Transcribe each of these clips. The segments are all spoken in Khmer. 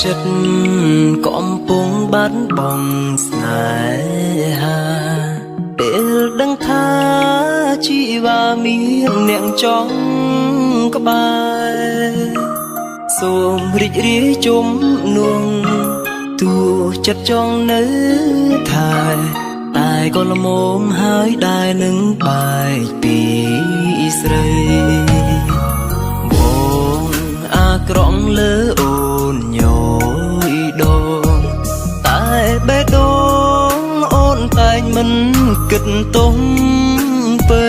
ចិត្តកំពុងបាត់បង់ស្នេហាពេលដឹងថាជីវ៉ាមានអ្នកចង់ក្បែរសូមរីករាយជុំនួងទោះចិត្តចង់នៅថែតែក៏ល្មមហើយដែរនឹងបែកពីស្រីបងអាក្រក់លើអូនញយដងតែបេះដូងអូនតែងមិនគិតទុំពៃ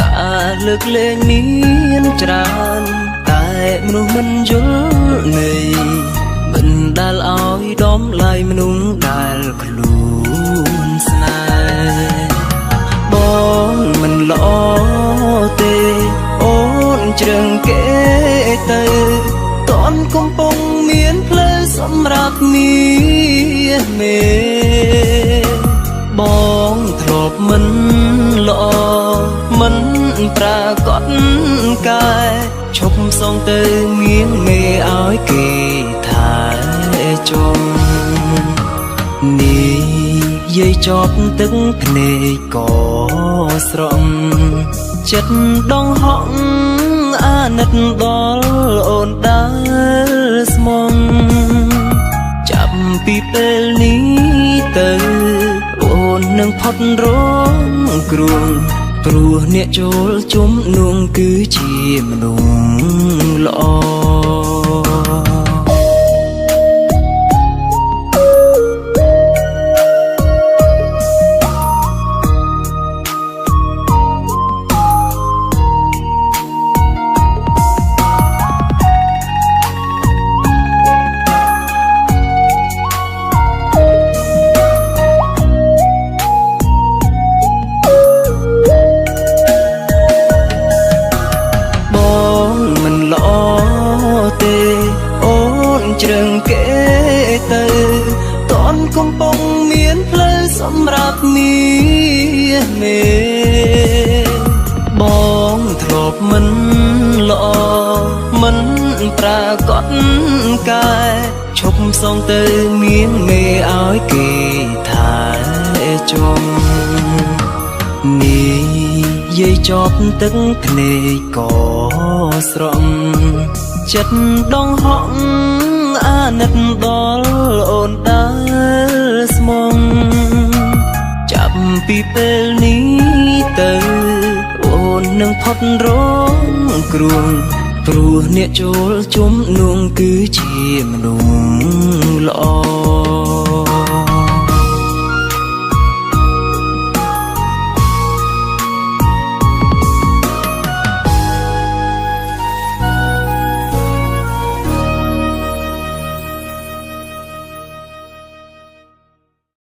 ការលើកលែងមានច្រើនតែមនុស្សមិនយល់ន័យមិនដែលឲ្យដំឡៃមនុស្សដែលខ្លួនស្នេហ៍បងមិនល្អទេអូនជ្រឹងគេទៅតនកំពុងមានផ្លូវសម្រាប់មាសមេបងធ្លាប់មិនល្អមិនប្រាកដកែឈប់សងទៅមៀងមេឲ្យគេថែជុំនិយាយចប់ទឹកភ្នែកក៏ស្រង់ចិត្តដងហក់អាណិតដល់អូនដែលស្មងចាប់ពីពេលនេះទៅអូននឹងផុតរងគ្រោះព្រោះអ្នកចូលជុំនួងគឺជាមនុស្សល្អ បងមិនល្អទេអូនជ្រឹងគេទៅតនកំពុងមានផ្លូវសម្រាប់មាសមេបងធ្លាប់មិនល្អមិនប្រាកដកែឈប់សងទៅមៀងមេឲ្យគេថែជុំ និយាយចប់ទឹកភ្នែកក៏ស្រង់ចិត្តដងហក់អាណិតដល់អូនដែលស្មងចាប់ពីពេលនេះទៅអូននឹងផុតរងគ្រោះព្រោះអ្នកចូលជុំនួងគឺជាមនុស្ស